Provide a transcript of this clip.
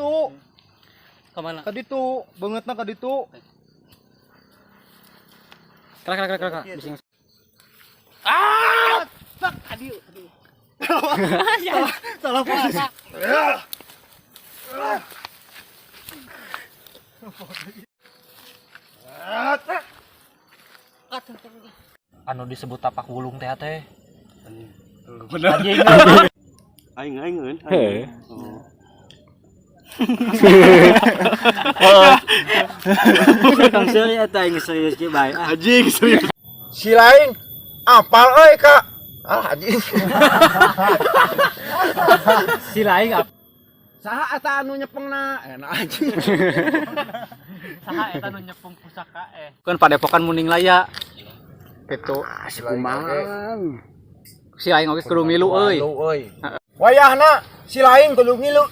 Tuh, Kemana? Ka ditu, beungeutna ka ditu. Kala kala kala kala. Bising. Ah! Fuck, aduh. Salah posisi. Anu disebut tapak wulung teh teh. Bener. Aing aing euy. Heeh. Oh. Kang serius eta aing serius ge bae ah. Anjing serius. Si lain apal euy ka. Alah anjing. Si lain apa? Saha eta anu nyepengna? Enak anjing. Saha eta nu nyepeng pusaka eh? Kan padepokan Muning Laya. Gitu. Kumang. Si lain oge kudu milu euy. Wayahna si lain kudu ngilu.